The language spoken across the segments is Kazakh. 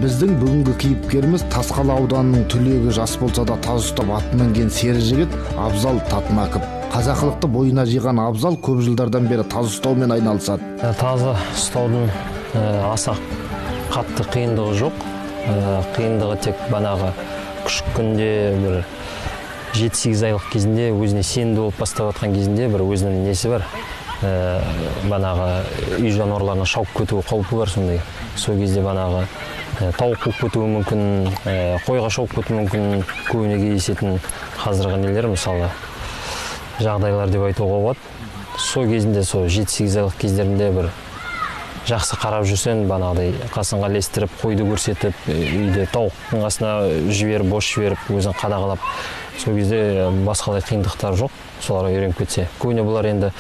Біздің бүгінгі кейіпкеріміз Тасқала ауданының түлегі, жас болса да таз ұстап ат мінген сері жігіт Абзал Татмаков. Қазақылықты бойына жиған Абзал көп жылдардан бері таз ұстаумен айналысады. Тазы ұстаудың аса қатты қиындығы жоқ. Қиындығы тек банағы күшік күнде бір 7-8 айлық кезінде өзіне сенімді болып бастап жатқан кезінде бір өзінің несі бар. Банағы үй жануарларына шауып кету қаупі бар сондай. Сол кезде банағы тауық қуып кетуі мүмкін, қойға шауып кетуі мүмкін, көбіне кездесетін қазіргі нелер, мысалы, жағдайлар деп айтуға болады. Сол кезінде, сол 7-8 айлық кездерінде бір жақсы қарап жүрсең, банағыдай қасыңға ілестіріп, қойды көрсетіп, үйде тауықтың қасына жіберіп, бос жіберіп, өзін қадағалап, сол кезде басқалай қиындықтар жоқ, соларға үйреніп кетсе. Көбіне бұлар енді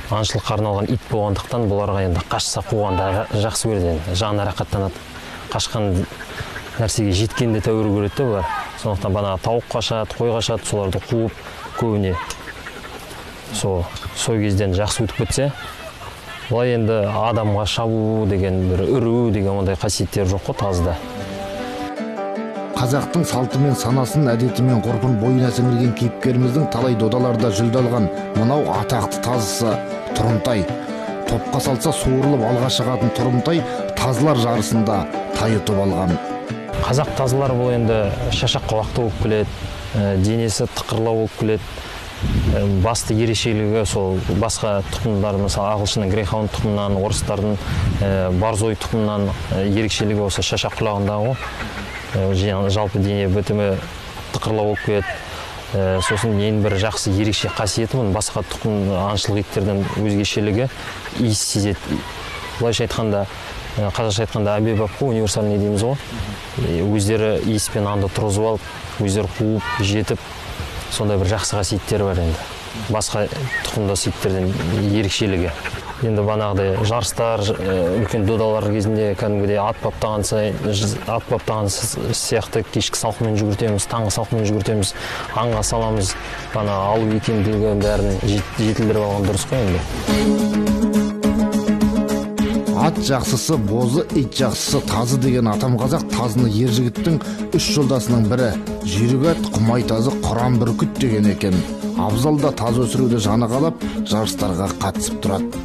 аңшылыққа арналған ит болғандықтан бұларға енді қашса қуғанды жақсы көреді, енді жаны рақаттанады. Қашқан нәрсеге жеткенде тәуір көреді де бұлар. Сондықтан банағы тауық қашады, қой қашады, соларды қуып көбіне сол кезден жақсы өтіп кетсе, былай енді адамға шабу деген, бір үру деген ондай қасиеттер жоқ қой тазда. Қазақтың салты мен санасын, әдеті мен ғұрпын бойына сіңірген кейіпкеріміздің талай додаларда жүлде алған мынау атақты тазысы Тұрымтай. Топқа салса суырылып алға шығатын Тұрымтай тазылар жарысында тай ұтып алған. Қазақ тазылары бұл енді шашақ құлақты болып келеді, денесі тықырлау болып келеді. Басты ерекшелігі сол басқа тұқымдар, мысалы ағылшынның грейхаунд тұқымынан, орыстардың барзой тұқымынан ерекшелігі осы шашақ құлағындағы ғой. Жалпы дене бітімі тықырлау болып келеді. Сосын ең бір жақсы ерекше қасиеті бұның басқа тұқым аңшылық иттерден өзгешелігі иіс сезеді. Былайша айтқанда, қазақша айтқанда әмбебап қой, универсальный дейміз ғой. Өздері иіспен аңды тұрғызып алып, өздері қуып, жетіп, сондай бір жақсы қасиеттері бар енді. Басқа тұқымдас иттерден ерекшелігі. Енді банағыдай жарыстар, үлкен додалар кезінде кәдімгідей ат баптаған сияқты кешкі салқынмен жүгіртеміз, таңғы салқынмен жүгіртеміз, аңға саламыз. Бана алу икемділігі бәрін жетілдіріп алған дұрыс қой енді. Ат жақсысы бозы, ит жақсысы тазы деген атам қазақ тазыны ер жігіттің үш жолдасының бірі. Жүйрік ат, құмай тазы, құран бүркіт деген екен. Абзал да тазы өсіруді жаны қалап, жарыстарға қатысып тұрады.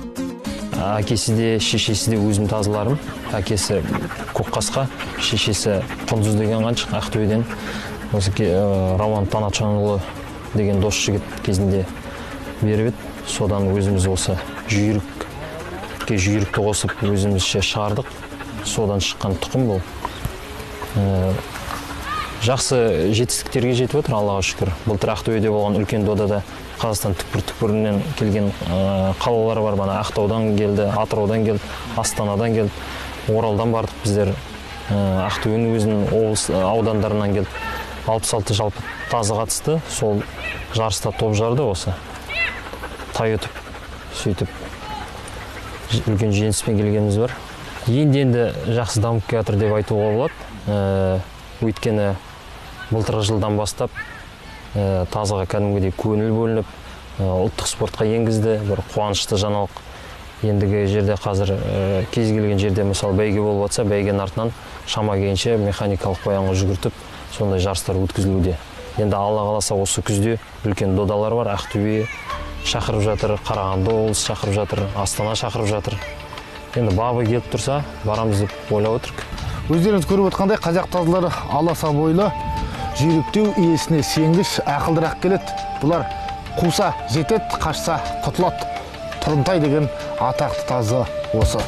Әкесі де, шешесі де өзім тазыларым. Әкесі көкқасқа, шешесі құндыз деген қаншық Ақтөбеден. Осы Рауан Танатжанұлы деген дос жігіт кезінде беріп еді. Содан өзіміз осы жүйрікке жүйрікті қосып өзімізше шығардық. Содан шыққан тұқым бұл. Жақсы жетістіктерге жетіп отыр, Аллаға шүкір. Былтыр Ақтөбеде болған үлкен додада Қазақстан түкпір-түкпірінен келген қалалар бар. Бана Ақтаудан келді, Атыраудан келді, Астанадан келді, Оралдан бардық біздер. Ақтөбенің өзінің облыс аудандарынан келді. 66 жалпы тазы қатысты. Сол жарыста топ жарды осы. Тай ұтып, сөйтіп үлкен жеңіспен келгеніміз бар. Енді жақсы дамып келе жатыр деп айтуға болады. Өйткені былтырғы жылдан бастап тазыға кәдімгідей көңіл бөлініп, ұлттық спортқа енгізді. Бір қуанышты жаңалық. Ендігі жерде қазір кез келген жерде мысалы бәйге болып жатса, бәйгенің артынан шама келгенше механикалық қоянға жүгіртіп, сондай жарыстар өткізілуде. Енді Алла қаласа осы күзде үлкен додалар бар. Ақтөбе шақырып жатыр, Қарағанды облысы шақырып жатыр, Астана шақырып жатыр. Енді бабы келіп тұрса, барамыз деп ойлап отырмыз. Өздеріңіз көріп отқандай, қазақ тазылары аласа бойлы, жүйріктеу, иесіне сенгіш, ақылдырақ келеді. Бұлар қуса жетеді, қашса құтылады. Тұрымтай деген атақты тазы осы.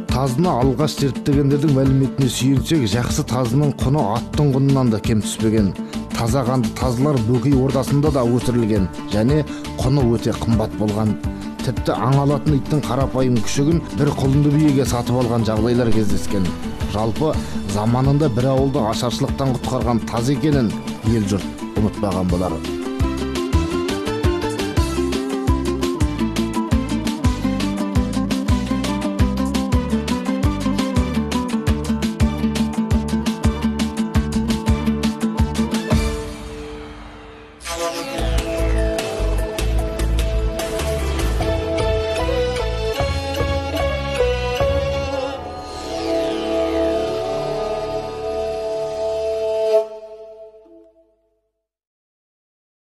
Тазыны алғаш зерттегендердің мәліметіне сүйенсек, жақсы тазының құны аттың құнынан да кем түспеген. Таза қанды тазылар Бөкей ордасында да өсірілген және құны өте қымбат болған. Тіпті аң алатын иттің қарапайым күшігін бір құлынды биеге сатып алған жағдайлар кездескен. Жалпы заманында бір ауылды ашаршылықтан құтқарған таз екенін ел жұрт ұмытпаған болар.